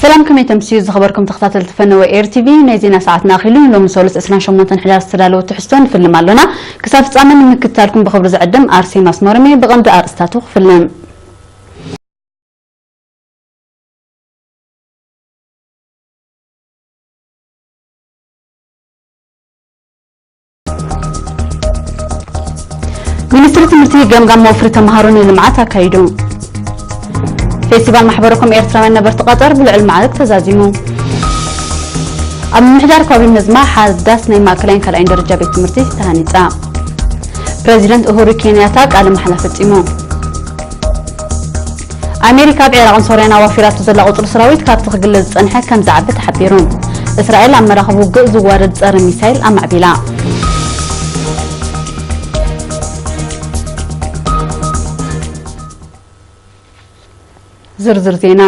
ሰላም፣ ከመይ ተምስዩ ዝኸበርኩም ተኸታተልቲ ፈነወ ኤር ቲቪ? ናይ ዜና ሰዓትና ኣኺሉ። ሎሚ ሰሉስ ዕስራን ሸሞንተን ሕዳር ዝተዳለወ ትሕዝቶ ንፍልም ኣሎና። ክሳብ ፍጻመ ንምክትታልኩም ብኽብሪ ዝዕድም ኣርሴማ ኣስመሮም እየ። ብቐንዱ ኣርእስታቱ ክፍልም። ሚኒስትሪ ትምህርቲ ገምጋም ወፍሪ ተምሃሮ ንልምዓት ኣካይዱ። ፌስቲቫል ማሕበረኮም ኤርትራውያን ነበርቲ ቀጠር ብልዑል ማዕርግ ተዛዚሙ። ኣብ ምምሕዳር ከባቢ መዝማ ሓዳስ ናይ ማእከላይን ካልኣይን ደረጃ ቤት ትምህርቲ ተሃኒጻ። ፕረዚደንት ኡሁሩ ኬንያታ ቃለ ማሕላ ፈጺሙ። ኣሜሪካ ኣብ ዒራቕን ሶርያን ኣዋፊራቶ ዘላ ቁጽሪ ሰራዊት ካብቲ ክግለጽ ዝጸንሐ ከም ዝዓቢ ተሓቢሩ። እስራኤል ኣብ መራኽብ ውግእ ዝዋደድ ጸረ ሚሳይል ኣማዕቢላ። ዝርዝር ዜና።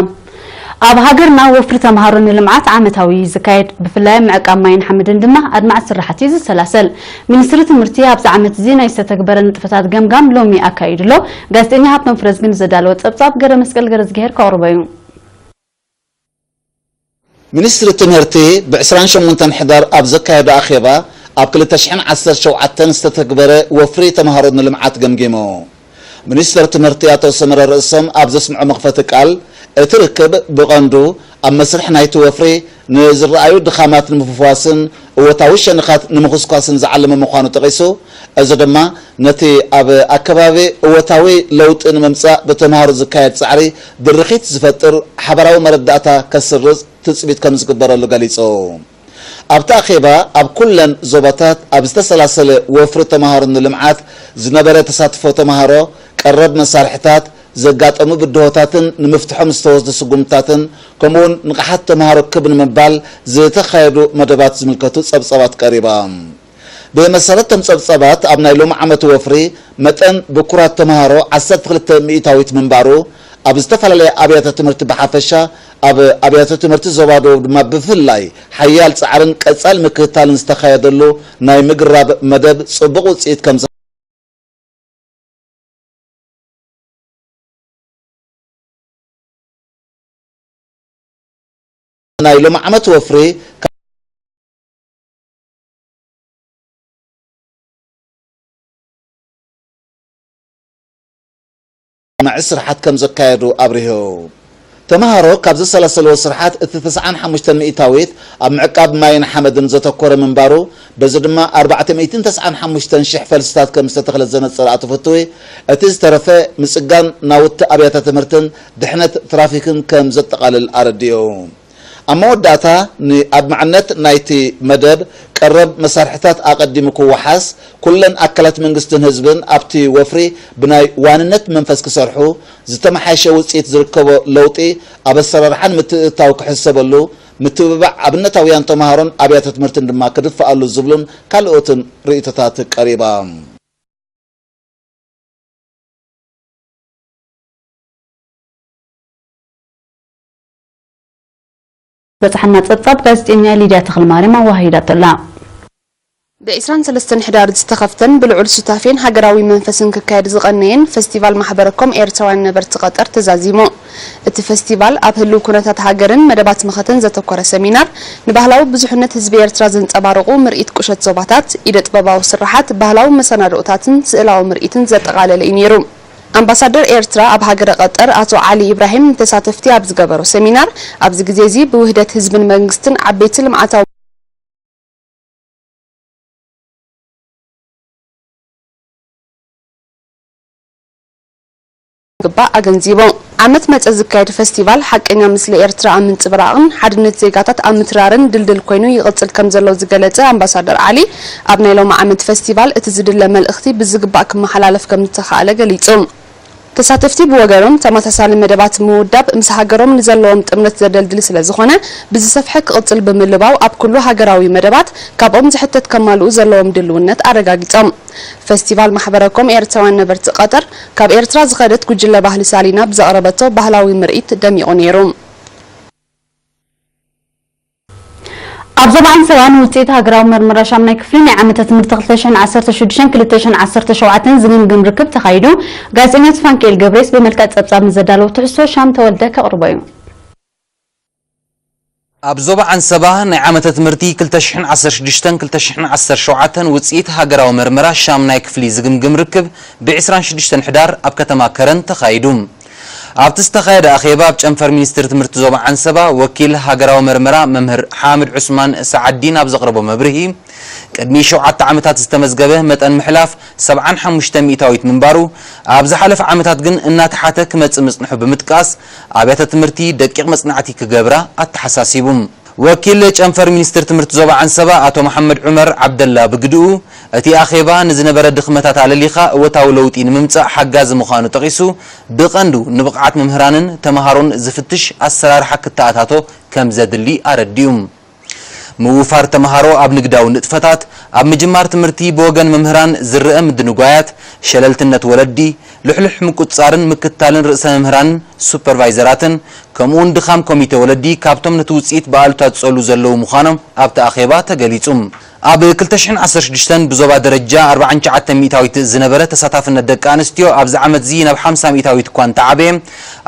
ኣብ ሃገርና ወፍሪ ተምሃሮ ንልምዓት ዓመታዊ እዩ ዝካየድ። ብፍላይ ኣብ ምዕቃብ ማይን ሓመድን ድማ ኣድማዒ ስራሓት እዩ ዝሰላሰል። ሚኒስትሪ ትምህርቲ ኣብዚ ዓመት እዚ ናይ ዝተተግበረ ንጥፈታት ገምጋም ሎሚ ኣካይዱ ኣሎ። ጋዜጠኛ ሃብቶም ፍረዝግን ዘዳለወ ጸብጻብ ገረ መስቀል ገረዝግሄር ከቕርቦ እዩ። ሚኒስትሪ ትምህርቲ ብ ዕስራን ሸሞንተን ሕዳር ኣብ ዘካየዶ ኣኼባ ኣብ ክልተ ሽሕን ዓሰርተ ሸውዓተን ዝተተግበረ ወፍሪ ተምሃሮ ንልምዓት ገምጊሙ። ሚኒስትር ትምህርቲ ኣቶ ሰመረ ርእሶም ኣብ ዘስምዖ መኽፈቲ ቃል፣ እቲ ርክብ ብቐንዱ ኣብ መስርሕ ናይቲ ወፍሪ ንዝረኣዩ ድኻማት ንምፍዋስን እወታዊ ሸነኻት ንምኹስኳስን ዝዓለመ ምዃኑ ጠቒሱ፣ እዚ ድማ ነቲ ኣብ ኣከባቢ እወታዊ ለውጢ ንምምጻእ ብተምሃሮ ዝካየድ ጻዕሪ ድርኺት ዝፈጥር ሓባራዊ መረዳእታ ከስርጽ ትጽቢት ከም ዝግበረሉ ገሊጹ። ኣብቲ ኣኼባ ኣብ ኩለን ዞባታት ኣብ ዝተሰላሰለ ወፍሪ ተምሃሮ ንልምዓት ዝነበረ ተሳትፎ ተምሃሮ፣ ቀረብ መሳርሕታት፣ ዘጋጠሙ ብድሆታትን ንምፍትሖም ዝተወስዱ ስጉምትታትን፣ ከምኡውን ንቕሓት ተምሃሮ ክብ ንምባል ዝተኻየዱ መደባት ዝምልከቱ ጸብጻባት ቀሪባ። ብመሰረት እቶም ጸብጻባት፣ ኣብ ናይ ሎሚ ዓመት ወፍሪ መጠን ብኩራት ተምሃሮ ዓሰርተ ክልተ ሚእታዊት ምንባሩ፣ ኣብ ዝተፈላለያ ኣብያተ ትምህርቲ ብሓፈሻ፣ ኣብ ኣብያተ ትምህርቲ ዞባ ደቡብ ድማ ብፍላይ ሓያል ጻዕርን ቀጻሊ ምክትታልን ዝተኻየደሉ ናይ ምግራብ መደብ ጽቡቕ ውጽኢት ከም ናይ ሎሚ ዓመት ወፍሪ መዕ ስርሓት ከም ዘካየዱ ኣብሪሁ። ተምሃሮ ካብ ዘሰላሰልዎ ስርሓት እቲ ተስዓን ሓሙሽተን ሚእታዊት ኣብ ምዕቃብ ማይን ሓመድን ዘተኮረ ምንባሩ፣ በዚ ድማ ኣርባዕተ ሚእትን ተስዓን ሓሙሽተን ሽሕ ፈልስታት ከም ዝተተኽለ ዘነጸረ ኣቶ ፍትዊ፣ እቲ ዝተረፈ ምጽጋን ናውቲ ኣብያተ ትምህርትን ድሕነት ትራፊክን ከም ዘጠቓልል ኣረዲኡ። ኣብ መወዳእታ፣ ንኣድማዕነት ናይቲ መደብ ቀረብ መሳርሕታት ኣቐዲሙ ክወሓስ፣ ኩለን ኣካላት መንግስትን ህዝብን ኣብቲ ወፍሪ ብናይ ዋንነት መንፈስ ክሰርሑ፣ ዝተመሓየሸ ውጽኢት ዝርከቦ ለውጢ ኣብ ኣሰራርሓን ምትእትታው ክሕሰበሉ፣ ምትብባዕ ኣብነታውያን ተምሃሮን ኣብያተ ትምህርትን ድማ ክድፈኣሉ ዝብሉን ካልኦትን ርእይቶታት ቀሪባ። በጽሓና ጸብጻብ ጋዜጠኛ ሊድያ ተኽለማርያም ኣወሃሂዳቶ ኣላ። ብ ዕስራን ሰለስተን ሕዳር ዝተኸፍተን ብልዑል ሱታፌን ሃገራዊ መንፈስን ክካየድ ዝቐነየን ፈስቲቫል ማሕበረኮም ኤርትራውያን ነበርቲ ቀጠር ተዛዚሙ። እቲ ፈስቲቫል ኣብ ህልው ኩነታት ሃገርን መደባት መኸተን ዘተኮረ ሰሚናር፣ ንባህላዊ ብዙሕነት ህዝቢ ኤርትራ ዘንጸባርቑ ምርኢት ቁሸት ዞባታት፣ ኢደ ጥበባዊ ስርሓት፣ ባህላዊ መሰናድኦታትን ስእላዊ ምርኢትን ዘጠቓለለ እዩ ነይሩ። ኣምባሳደር ኤርትራ ኣብ ሃገረ ቀጠር ኣቶ ዓሊ ኢብራሂም ንተሳተፍቲ ኣብ ዝገበሮ ሰሚናር፣ ኣብዚ ግዜ እዚ ብውህደት ህዝብን መንግስትን ዓበይቲ ልምዓታዊ ግባእ ኣገንዚቡ። ዓመት መጸ ዝካየድ ፈስቲቫል ሓቀኛ ምስሊ ኤርትራ ኣብ ምንጽብራቕን ሓድነት ዜጋታት ኣብ ምትራርን ድልድል ኮይኑ ይቕጽል ከም ዘሎ ዝገለጸ ኣምባሳደር ዓሊ፣ ኣብ ናይ ሎሚ ዓመት ፈስቲቫል እቲ ዝድለ መልእኽቲ ብዝግባእ ክመሓላለፍ ከም ዝተኻእለ ገሊጹ። ተሳተፍቲ ብወገኖም ተመሳሳሊ መደባት ምውዳብ ምስ ሃገሮም ንዘለዎም ጥምረት ዘደልድል ስለ ዝኾነ ብዝሰፍሐ ክቕጽል ብምልባው ኣብ ኩሉ ሃገራዊ መደባት ካብኦም ዝሕተት ከማልኡ ዘለዎም ድልውነት ኣረጋጊጾም። ፈስቲቫል ማሕበረኮም ኤርትራውያን ነበርቲ ቀጠር ካብ ኤርትራ ዝኸደት ጉጅለ ባህሊ ሳሊና ብዘቕረበቶ ባህላዊ ምርኢት ደሚቑ ነይሩ። ኣብ ዞባ ዓንሰባ ንውፅኢት ሃገራዊ መርመራ ሻምናይ ክፍሊ ናይ ዓመተ ትምህርቲ ክልተ ሽሕን ዓሰርተ ሽዱሽተን ክልተ ሽሕን ዓሰርተ ሸውዓተን ዝግምግም ርክብ ተኻይዱ። ጋዜጠኛ ተስፋንኪኤል ገብሬስ ብመልክዕ ጸብጻብ ንዘዳለዎ ትሕዝቶ ሻም ተወልደ ከቕርቦ እዩ። ኣብ ዞባ ዓንሰባ ናይ ዓመተ ትምህርቲ ክልተ ሽሕን ዓሰርተ ሽዱሽተን ክልተ ሽሕን ዓሰርተ ሸውዓተን ውፅኢት ሃገራዊ መርመራ ሻምናይ ክፍሊ ዝግምግም ርክብ ብ ዕስራን ሽዱሽተን ሕዳር ኣብ ከተማ ከረን ተኻይዱ። ኣብቲ ዝተኻየደ ኣኼባ ኣብ ጨንፈር ሚኒስትሪ ትምህርቲ ዞባ ዓንሰባ ወኪል ሃገራዊ መርመራ መምህር ሓምድ ዑስማን ሰዓዲን ኣብ ዘቕረቦ መብርሂ፣ ቅድሚ ሸውዓተ ዓመታት ዝተመዝገበ መጠን ምሕላፍ ሰብዓን ሓሙሽተ ሚእታዊት ምንባሩ፣ ኣብ ዝሓለፈ ዓመታት ግን እናተሓተ ክመጽእ ምጽንሑ ብምጥቃስ፣ ኣብያተ ትምህርቲ ደቂቕ መጽናዕቲ ክገብራ ኣተሓሳሲቡ። ወኪል ጨንፈር ሚኒስትር ትምህርቲ ዞባ ዓንሰባ ኣቶ መሓመድ ዑመር ዓብደላ ብግድኡ፣ እቲ ኣኼባ ንዝነበረ ድኽመታት ኣለሊኻ እወታዊ ለውጢ ንምምጻእ ሓጋዚ ምዃኑ ጠቒሱ፣ ብቐንዱ ንብቕዓት መምህራንን ተመሃሮን ዝፍትሽ ኣሰራርሓ ክተኣታቶ ከም ዘድሊ ኣረዲኡ። ምውፋር ተመሃሮ ኣብ ንግዳዊ ንጥፈታት፣ ኣብ ምጅማር ትምህርቲ ብወገን መምህራን ዝረኣ ምድንጓያት፣ ሸለልትነት ወለዲ፣ ልሕሉሕ ምቁጽጻርን ምክትታልን ርእሰ መምህራንን ሱፐርቫይዘራትን፣ ከምኡውን ድኻም ኮሚቴ ወለዲ ካብቶም ነቲ ውጽኢት ብኣሉታ ዝጸሉ ዘለዉ ምዃኖም ኣብቲ ኣኼባ ተገሊጹ። ኣብ ክልተ ሽሕን ዓሰርተ ሽዱሽተን ብዞባ ደረጃ ኣርባዓን ትሽዓተን ሚእታዊት ዝነበረ ተሳታፍነት ደቂ ኣንስትዮ ኣብዚ ዓመትዚ ናብ ሓምሳ ሚእታዊት እኳ እንተዓበየ፣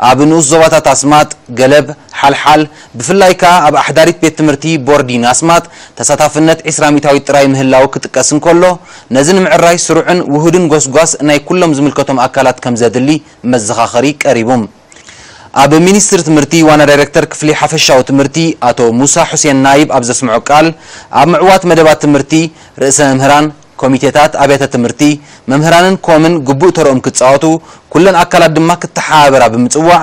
ኣብ ንኡስ ዞባታት ኣስማጥ፣ ገለብ፣ ሓልሓል፣ ብፍላይ ከኣ ኣብ ኣሕዳሪት ቤት ትምህርቲ ቦርዲን ኣስማጥ ተሳታፍነት ዕስራ ሚእታዊት ጥራይ ምህላው ክጥቀስ እንከሎ፣ ነዚ ንምዕራይ ስሩዕን ውሁድን ጎስጓስ ናይ ኩሎም ዝምልከቶም ኣካላት ከም ዘድሊ መዘኻኸሪ ቀሪቡ። ኣብ ሚኒስትሪ ትምህርቲ ዋና ዳይሬክተር ክፍሊ ሓፈሻዊ ትምህርቲ ኣቶ ሙሳ ሑሴን ናይብ ኣብ ዘስምዖ ቃል፣ ኣብ ምዕዋት መደባት ትምህርቲ ርእሰ መምህራን፣ ኮሚቴታት ኣብያተ ትምህርቲ፣ መምህራንን ኮምን ግቡእ ተርኦም ክጻወቱ፣ ኩለን ኣካላት ድማ ክተሓባበራ ብምጽዋዕ፣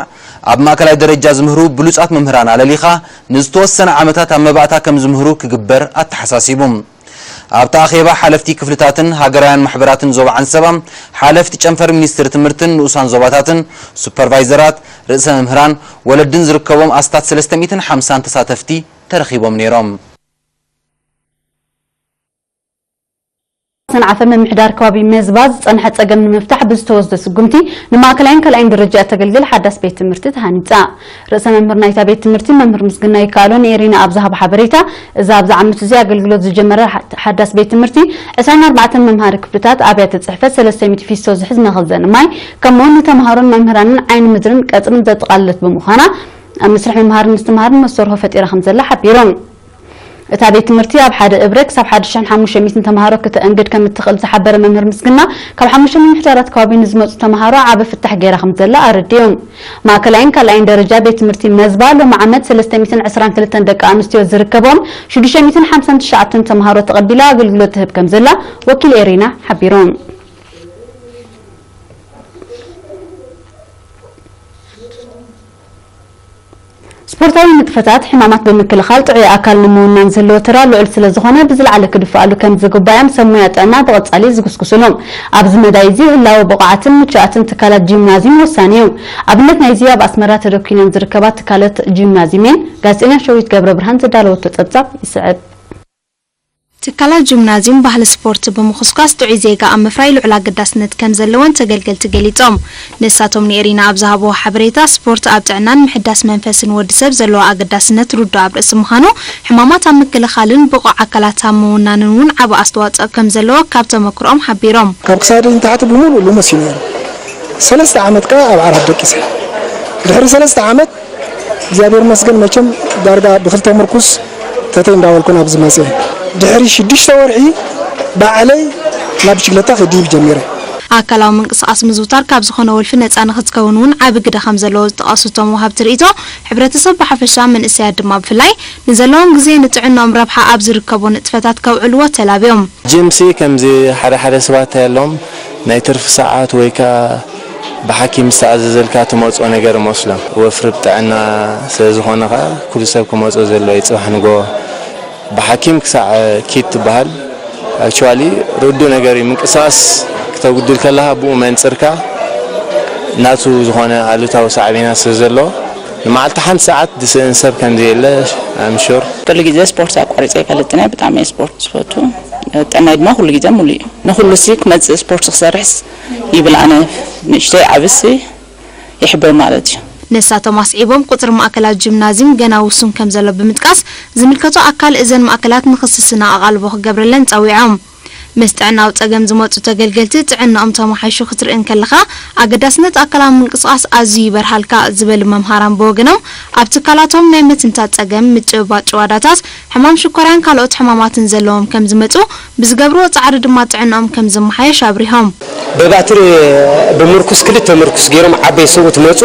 ኣብ ማእከላይ ደረጃ ዝምህሩ ብሉጻት መምህራን ኣለሊኻ ንዝተወሰነ ዓመታት ኣብ መባእታ ከም ዝምህሩ ክግበር ኣተሓሳሲቡ። ኣብቲ ኣኼባ ሓለፍቲ ክፍልታትን ሃገራውያን ማሕበራትን ዞባ ዓንሰባ፣ ሓለፍቲ ጨንፈር ሚኒስትሪ ትምህርትን ንኡሳን ዞባታትን፣ ሱፐርቫይዘራት፣ ርእሰ መምህራን፣ ወለድን ዝርከቦም ኣስታት ሰለስተ ሚእትን ሓምሳን ተሳተፍቲ ተረኺቦም ነይሮም። ሰንዓፈ ምምሕዳር ከባቢ መዝባ ዝጸንሐ ጸገም ንምፍታሕ ብዝተወስደ ስጉምቲ ንማእከላይን ካልኣይን ደረጃ እተገልግል ሓዳስ ቤት ትምህርቲ ተሃኒጻ። ርእሰ መምህር ናይታ ቤት ትምህርቲ መምህር ምስግና ይከኣሎ ንኤሪና ኣብ ዝሃቦ ሓበሬታ፣ እዚ ኣብዚ ዓመት እዚ ኣገልግሎት ዝጀመረ ሓ-፣ ሓዳስ ቤት ትምህርቲ ዕስራን ኣርባዕተን መምሃሪ ክፍልታት፣ ኣብያተ ጽሕፈት፣ ሰለስተ ሚእቲ ፊስቶ ዝሕዝ መኸዘኒ ማይ፣ ከምኡውን ንተምሃሮን መምህራንን ዓይኒ ምድርን ቀጽርን ዘጠቓለለት ብምዃና፣ ኣብ መስርሕ ምምሃርን ምስትምሃርን መሰርሆ ፈጢራ ከም ዘላ ሓቢሮም። እታ ቤት ትምህርቲ ኣብ ሓደ እብረ ክሳብ ሓደ ሽሕን ሓሙሽተ ሚእትን ተምሃሮ ክተእንግድ ከም እትኽእል ዝሓበረ መምህር ምስግና፣ ካብ ሓሙሽተ ምምሕዳራት ከባቢ ንዝመጹ ተምሃሮ ዓቢ ፍታሕ ገይራ ከም ዘላ ኣረዲኡ። ማእከላይን ካልኣይን ደረጃ ቤት ትምህርቲ መዝባ ሎሚ ዓመት ሰለስተ ሚእትን ዕስራን ክልተን ደቂ ኣንስትዮ ዝርከቦም ሽዱሽተ ሚእትን ሓምሳን ትሽዓተን ተምሃሮ ተቐቢላ ኣገልግሎት ትህብ ከም ዘላ ወኪል ኤሪና ሓቢሩ። ስፖርታዊ ንጥፈታት ሕማማት ብምክልኻል ጥዑይ ኣካል ንምውናን ዝህልዎ ተራ ልዑል ስለ ዝኾነ ብዝለዓለ ክድፈኣሉ ከም ዝግባእ እዮም ሰብ ሞያ ጥዕና ብቐጻሊ ዝጉስጉስሉ። ኣብዚ መዳይ እዚ ህላወ ብቑዓትን ምቹኣትን ትካላት ጂምናዝዩም ወሳኒ እዩ። ኣብነት ናይዚ ኣብ ኣስመራ ተደኲነን ዝርከባ ትካላት ጂምናዝዩም እየን። ጋዜጠኛ ሸዊት ገብረ ብርሃን ዘዳለወቶ ጸብጻብ ይስዕብ። ትካላት ጂምናዝዩም ባህሊ ስፖርት ብምኹስኳስ ጥዑይ ዜጋ ኣብ ምፍራይ ልዑል ኣገዳስነት ከም ዘለወን ተገልገልቲ ገሊጾም። ንሳቶም ንኤሪና ኣብ ዝሃብዎ ሓበሬታ፣ ስፖርት ኣብ ጥዕናን ምሕዳስ መንፈስን ወዲ ሰብ ዘለዎ ኣገዳስነት ርዱእ ኣብ ርእሲ ምዃኑ፣ ሕማማት ኣብ ምክልኻልን ብቑዕ ኣካላት ኣብ ምውናንን እውን ዓቢ ኣስተዋጽኦ ከም ዘለዎ ካብ ተመክሮኦም ሓቢሮም። ካብ ክሳደይ ንታሕቲ ብምሉኡ ልሙስ እዩ ነይሩ። ሰለስተ ዓመት ከኣ ኣብ ዓራት ደቂሰ። ድሕሪ ሰለስተ ዓመት እግዚኣብሔር ይመስገን መቸም ዳርጋ ብክልተ ምርኩስ ተተይ እንዳበልኩ ናብዚ መፅየ። ድሕሪ ሽዱሽተ ወርሒ ባዕለይ ናብ ብሽክለታ ክድይብ ጀሚረ። ኣካላዊ ምንቅስቓስ ምዝውታር ካብ ዝኾነ ወልፊ ነፃ ንኽትከውን እውን ዓቢ ግደ ከም ዘለዎ ዝጠቐሱ እቶም ወሃብቲ ርእይቶ፣ ሕብረተሰብ ብሓፈሻ መንእሰያት ድማ ብፍላይ ንዘለዎም ግዜ ንጥዕንኦም ረብሓ ኣብ ዝርከቦ ንጥፈታት ከውዕልዎ ተላብዮም። ጅምሲ ከምዚ ሓደ ሓደ ሰባት እንታይ ኣለዎም ናይ ትርፊ ሰዓት ወይ ከኣ ብሓኪም ዝተኣዘዘልካ ትመጽኦ ነገር እመስሎም። ወፍሪ ብጥዕና ስለ ዝኾነ ከኣ ኩሉ ሰብ ክመጽኦ ዘለዎ እዩ። ጽባሕ ንግሆ ብሓኪም ክሳዕ ኪድ ትበሃል actually ርዱእ ነገር እዩ። ምንቅስቓስ ክተጉድል ከለኻ ብኡ መንጽርካ ናቱ ዝኾነ ኣሉታዊ ሳዕቤናት ስለ ዘለዎ ንመዓልቲ ሓንቲ ሰዓት ዝስእን ሰብ ከም ዘየለ I'm sure። ኩሉ ግዜ ስፖርት ኣቋሪፀ ኣይፈልጥን እየ። ብጣዕሚ እየ ስፖርት ዝፈቱ። ጥዕናይ ድማ ኩሉ ግዜ ሙሉእ እዩ። ንኩሉ ሲ ክመፅእ ስፖርት ክሰርሕስ ይብል ኣነ ንእሽተይ ዓብሲ ይሕብር ማለት እዩ። ንሳቶም ኣስዒቦም ቁፅሪ ማእከላት ጂምናዝዩም ገና ውሱን ከም ዘሎ ብምጥቃስ ዝምልከቶ ኣካል እዘን ማእከላት ንክስስና ኣቓልቦ ክገብረለን ፀዊዖም። ምስ ጥዕናዊ ጸገም ዝመጹ ተገልገልቲ ጥዕናኦም ተመሓይሹ ክትርኢ እንከለኻ ኣገዳስነት ኣካላዊ ምንቅስቓስ ኣዝዩ ይበርሃልካ ዝበሉ መምሃራን ብወገኖም፣ ኣብ ትካላቶም ናይ ምትንታት ጸገም፣ ምጭብባጥ ጭዋዳታት፣ ሕማም ሽኮርያን ካልኦት ሕማማትን ዘለዎም ከም ዝመጹ ብዝገብርዎ ጻዕሪ ድማ ጥዕናኦም ከም ዝመሓየሽ ኣብሪሆም። ብባትሪ ብምርኩስ ክልተ ምርኩስ ገይሮም ዓበይ ሰብኡት መጹ።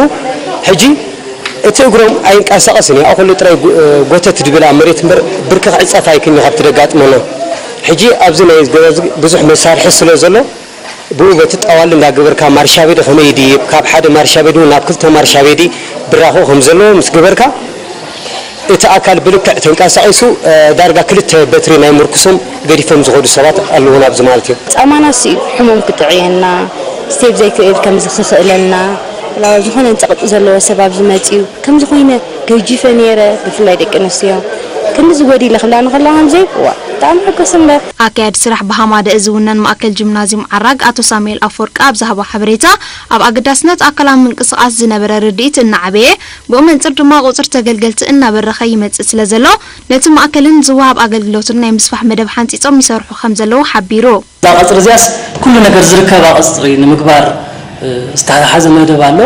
ሕጂ እቲ እግሮም ኣይንቀሳቐስን እዩ። ኣኹሉ ጥራይ ጎ-፣ ጎተት ድብል ኣብ መሬት እምበር ብርኪ ክዕጸፍ ኣይክእልን እዩ ካብቲ ደጋጥመና። ሕጂ ኣብዚ ናይ ገዛ እዚ ብዙሕ መሳርሒ ስለ ዘሎ ብኡ በቲ ጣዋሊ እንዳገበርካ ማርሻቤዲ ከመይ ይድይብ፣ ካብ ሓደ ማርሻቤዲ እውን ናብ ክልተ ማርሻቤዲ ብራኸኡ ከም ዘለዎ ምስ ገበርካ እቲ ኣካል ብልክዕ ተንቀሳቒሱ፣ እ፣ ዳርጋ ክልተ በትሪ ናይ ምርኩሶም ገዲፎም ዝኸዱ ሰባት ኣለዉ ናብዚ ማለት እዩ። ጻማናስ እዩ ሕሙም ክጥዕየና፣ ስቴፕ ዘይክእል ከም ዝኽኽእለና፣ ዝኾነ ጸቕጢ ዘለዎ ሰብ ኣብዚ መጺኡ፣ ከምዚ ኮይነ ገጂፈ ነይረ፣ ብፍላይ ደቂ ኣንስትዮ። ክንዲ ዝጎዲ ኢለ ክብላ ንኸላ ከምዚ፣ ዋ፣ ብጣዕሚ ሕጎስ እምበር። ኣካያዲ ስራሕ ብሃማደእ ዝውነን ማእከል ጂምናዝዩም ዓራግ ኣቶ ሳሙኤል ኣፈወርቂ ኣብ ዝሃቦ ሓበሬታ፣ ኣብ ኣገዳስነት ኣካላዊ ምንቅስቓስ ዝነበረ ርድኢት እናዓበየ፣ ብኡ መንጽር ድማ ቁጽሪ ተገልገልቲ እናበረኸ ይመጽእ ስለ ዘሎ፣ ነቲ ማእከልን ዝወሃብ ኣገልግሎትን ናይ ምስፋሕ መደብ ሓንጺጾም ይሰርሑ ከም ዘለዉ ሓቢሩ። እዛ ቀጽሪ እዚኣስ ኩሉ ነገር ዝርከባ ቀጽሪ ንምግባር፣ እ፣ ዝተተሓሓዘ መደብ ኣሎ።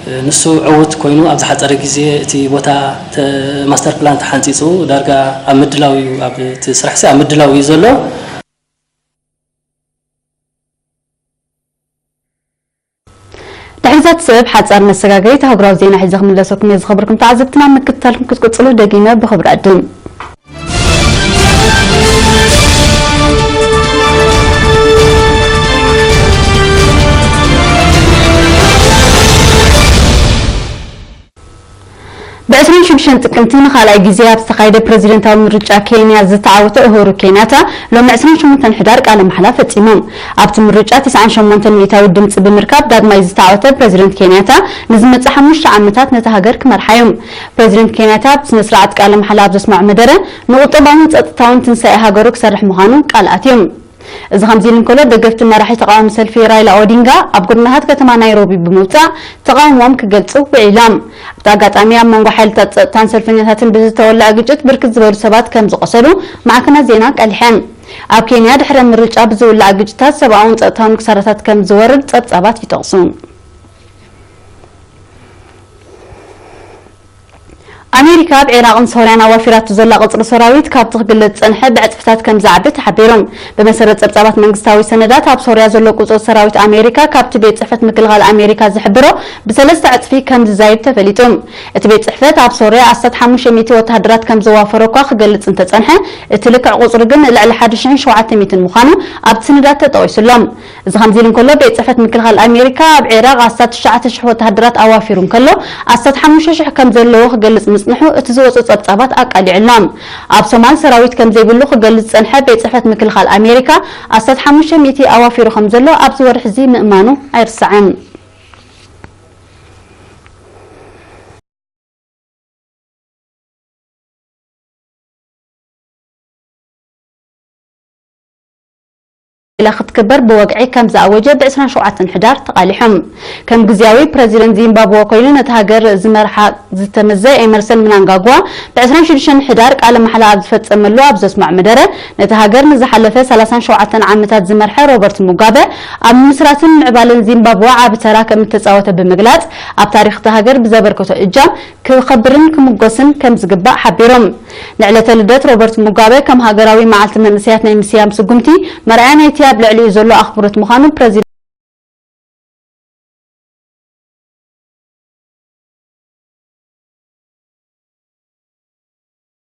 እ፣ ንሱ ዕዉት ኮይኑ ኣብ ዝሓጸረ ግዜ እቲ ቦታ ተ-፣ ማስተር ፕላን ተሓንጺጹ ዳርጋ ኣብ ምድላው እዩ፣ ኣብ እቲ ስራሕሲ ኣብ ምድላው እዩ ዘሎ። ድሕሪ እዛ ትስዕብ ሓጻር መሰጋገሪት ኣህጉራዊ ዜና ሒዘ ክምለሰኩም እየ። ዝኸበርኩም ተዓዘብትና፣ ምክትታልኩም ክትቅጽሉ ደጊመ ብኽብሪ ዕድም። ብ ዕስራን ሽዱሽተን ጥቅምቲ ንኻልኣይ ግዜ ኣብ ዝተኻየደ ፕረዚደንታዊ ምርጫ ኬንያ ዝተዓወተ ኡሁሩ ኬንያታ፣ ሎሚ ዕስራን ሸሞንተን ሕዳር ቃለ ማሕላ ፈጺሙ። ኣብቲ ምርጫ ተስዓን ሸሞንተን ሚእታዊ ድምጺ ብምርካብ ዳግማይ ዝተዓወተ ፕረዚደንት ኬንያታ፣ ንዝመጽእ ሓሙሽተ ዓመታት ነታ ሃገር ክመርሓ እዩ። ፕረዚደንት ኬንያታ ኣብቲ ስነ ስርዓት ቃለ ማሕላ ኣብ ዘስምዖ መደረ፣ ንቁጠባውን ጸጥታውን ትንሳኤ ሃገሩ ክሰርሕ ምዃኑ ቃል ኣትዩ። እዚ ከምዚ ኢሉ እንከሎ፣ ደገፍቲ መራሒ ተቃዋሚ ሰልፊ ራይላ ኦዲንጋ ኣብ ጎደናታት ከተማ ናይሮቢ ብምውጻእ ተቃውሞኦም ክገልጹ ውዒሎም። ኣብቲ ኣጋጣሚ ኣብ መንጎ ሓይልታት ጸጥታን ሰልፈኛታትን ብዝተወልዐ ግጭት ብርክት ዝበሉ ሰባት ከም ዝቆሰሉ ማዕከናት ዜና ቀሊሐን። ኣብ ኬንያ ድሕሪ ምርጫ ብዝውላዕ ግጭታት ሰብኣውን ጸጥታውን ክሳራታት ከም ዝወርድ ጸብጻባት ይጠቕሱ። ኣሜሪካ ኣብ ዒራቕን ሶርያን ኣዋፊራቶ ዘላ ቁጽሪ ሰራዊት ካብቲ ክግለጽ ዝጸንሐ ብዕጽፍታት ከም ዝዓቢ ተሓቢሩ። ብመሰረት ጸብጻባት መንግስታዊ ሰነዳት፣ ኣብ ሶርያ ዘሎ ቁጽሪ ሰራዊት ኣሜሪካ ካብቲ ቤት ጽሕፈት ምክልኻል ኣሜሪካ ዝሕብሮ ብሰለስተ ዕጽፊ ከም ዝዛይድ ተፈሊጡ። እቲ ቤት ጽሕፈት ኣብ ሶርያ ኣስታት ሓሙሽተ ሚእቲ ወተሃደራት ከም ዘዋፈረ እኳ ክገልጽ እንተጸንሐ፣ እቲ ልክዕ ቁጽሪ ግን ልዕሊ ሓደ ሽሕን ሸውዓተ ሚእትን ምዃኑ ኣብቲ ሰነዳት ተጠቒሱ ኣሎ። እዚ ከምዚ ኢሉ እንከሎ፣ ቤት ጽሕፈት ምክልኻል ኣሜሪካ ኣብ ዒራቕ ኣስታት ትሽዓተ ሽሕ ወተሃደራት ኣዋፊሩ እንከሎ፣ ኣስታት ሓሙሽተ ሽሕ ከም ዘለዎ ክገልጽ ምጽንሑ እቲ ዝወጹ ጸብጻባት ኣቃሊዑ ኣሎ። ኣብ ሶማል ሰራዊት ከም ዘይብሉ ክገልጽ ዝጸንሐ ቤት ጽሕፈት ምክልኻል ኣሜሪካ፣ ኣስታት ሓሙሽተ ሚእቲ ኣዋፊሩ ከም ዘሎ ኣብዚ ወርሒ እዚ ምእማኑ ኣይርሳዕን። ኢላ ክትክበር ብወግዒ ከም ዝኣወጀ ብ ዕስራን ሸውዓተን ሕዳር ተቓሊሖም። ከም ግዝያዊ ፕረዚደንት ዚምባብወ ኮይኑ ነቲ ሃገር ዝመርሓ ዝተመዘ ኤመርሰን ምናንጋግዋ፣ ብ ዕስራን ሽዱሽተን ሕዳር ቃለ ማሕላ ኣብ ዝፈጸመሉ ኣብ ዘስምዖ መደረ፣ ነቲ ሃገር ንዝሓለፈ ሰላሳን ሸውዓተን ዓመታት ዝመርሐ ሮበርት ሙጋበ፣ ኣብ ምምስራትን ምዕባለን ዚምባብወ ዓቢ ተራ ከም እተጻወተ ብምግላጽ፣ ኣብ ታሪኽ እታ ሃገር ብዘበርከቶ እጃም ክኸብርን ክምጎስን ከም ዝግባእ ሓቢሮም። ንዕለተ ልደት ሮበርት ሙጋበ ከም ሃገራዊ መዓልቲ መንእሰያት ናይ ምስያም ስጉምቲ መርኣያ ናይቲ ኣብ ልዕሊኡ ዘሎ ኣኽብሮት ምዃኑ ፕረዚደንት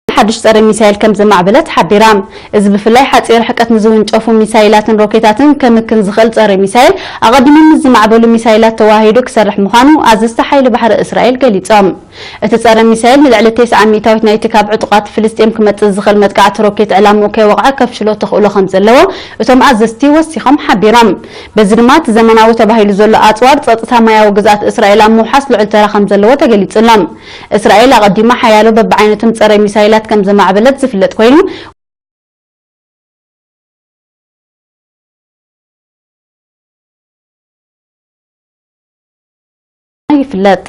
ሓድሽ ጸረ ሚሳይል ከም ዘማዕበለት ሓቢራ። እዚ ብፍላይ ሓጺር ርሕቀት ንዝውንጨፉ ሚሳይላትን ሮኬታትን ከምክን ዝኽእል ጸረ ሚሳይል፣ ኣቐዲሙ ምስ ዝማዕበሉ ሚሳይላት ተዋሂዱ ክሰርሕ ምዃኑ ኣዘዝቲ ሓይሊ ባሕሪ እስራኤል ገሊጾም። እቲ ጸረ ሚሳይል ንልዕሊ ተስዓ ሚእታዊት ናይቲ ካብ ዕጡቓት ፍልስጤም ክመጽእ ዝኽእል መጥቃዕቲ ሮኬት ዕላምኡ ከይወቕዐ ከፍሽሎ ተኽእሎ ከም ዘለዎ እቶም ኣዘዝቲ ወሲኾም ሓቢሮም። በዚ ድማ እቲ ዘመናዊ ተባሂሉ ዘሎ ኣጽዋር ጸጥታ ማያዊ ግዝኣት እስራኤል ኣብ ምውሓስ ልዑል ተራ ከም ዘለዎ ተገሊጹ ኣሎ። እስራኤል ኣቐዲማ ሓያሎ በብዓይነቶም ጸረ ሚሳይላት ከም ዘማዕበለት ዝፍለጥ ኮይኑ፣ ይፍለጥ።